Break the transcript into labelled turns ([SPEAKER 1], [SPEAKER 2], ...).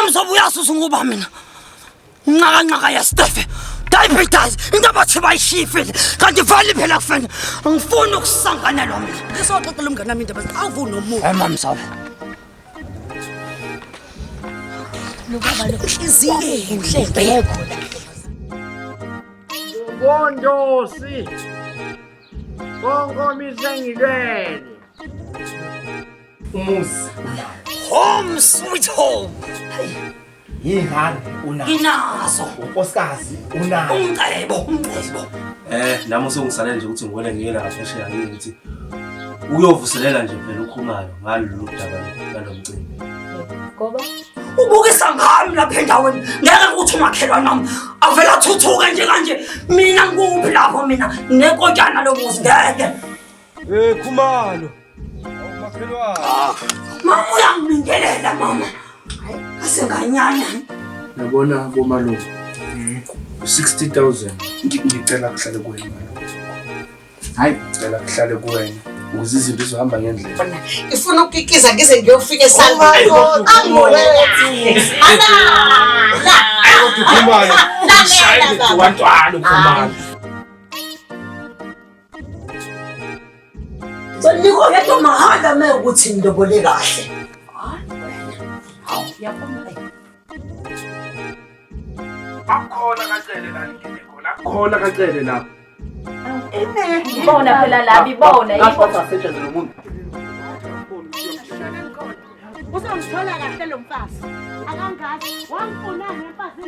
[SPEAKER 1] Mamsobo uyasusa ngoba mina. Nqakanqaka yasitefe. Diabetes into abathi bayishifile kanti vele phela kufena. Angifuni ukusanganelwa mina.
[SPEAKER 2] Ngisoxoxela umngane wami indaba awuvuni nomuntu.
[SPEAKER 1] Hey mamsobo.
[SPEAKER 2] Lo baba lo inhliziyo enhle ngekho la.
[SPEAKER 3] Bondosi. Konkomise ngilwele.
[SPEAKER 4] Umuzi
[SPEAKER 1] Home sweet home.
[SPEAKER 4] Yingane unazo.
[SPEAKER 1] Nginazo.
[SPEAKER 4] Unkosikazi unazo.
[SPEAKER 1] Umcebo, umcebo.
[SPEAKER 5] Nami usungisalele nje ukuthi ngibone ngiye la phesheya ngiye ngithi uyovuselela nje vele uKhumalo ngalolu daba lalo mcimbi.
[SPEAKER 6] Ngoba
[SPEAKER 1] Ubukisa ngami lapha endaweni. Ngeke ukuthi umakhelwane wami avele athuthuke nje kanje. Mina ngikuphi lapho mina nenkotshana lomuzi ngeke.
[SPEAKER 7] Eh Khumalo. Makhelwane.
[SPEAKER 1] Mama uyangibingelela mama. Hayi, asenganyanya.
[SPEAKER 8] Yabona bomalume. 60,000 ngicela kuhlale kuwena malume.
[SPEAKER 4] Hayi.
[SPEAKER 8] Ngicela kuhlale kuwena ukuze izinto zizohamba ngendlela.
[SPEAKER 2] Ngifuna ukukikiza ngize ngiyofika esangweni.
[SPEAKER 8] Kodwa uKhumalo ushayile wantwana uKhumalo.
[SPEAKER 1] Sonikwa yedwa mahhala me ukuthi ngilobole kahle. Hayi wena. Hawu, yabona.
[SPEAKER 8] Akukhona kacele la ngine khona. Akukhona kacele la.
[SPEAKER 6] Ibona phela la ibona
[SPEAKER 4] Ngasho asetshenzwe lo muntu.
[SPEAKER 9] Uzongithola kahle lo mfazi. Akangazi. Wangifunani lo mfazi?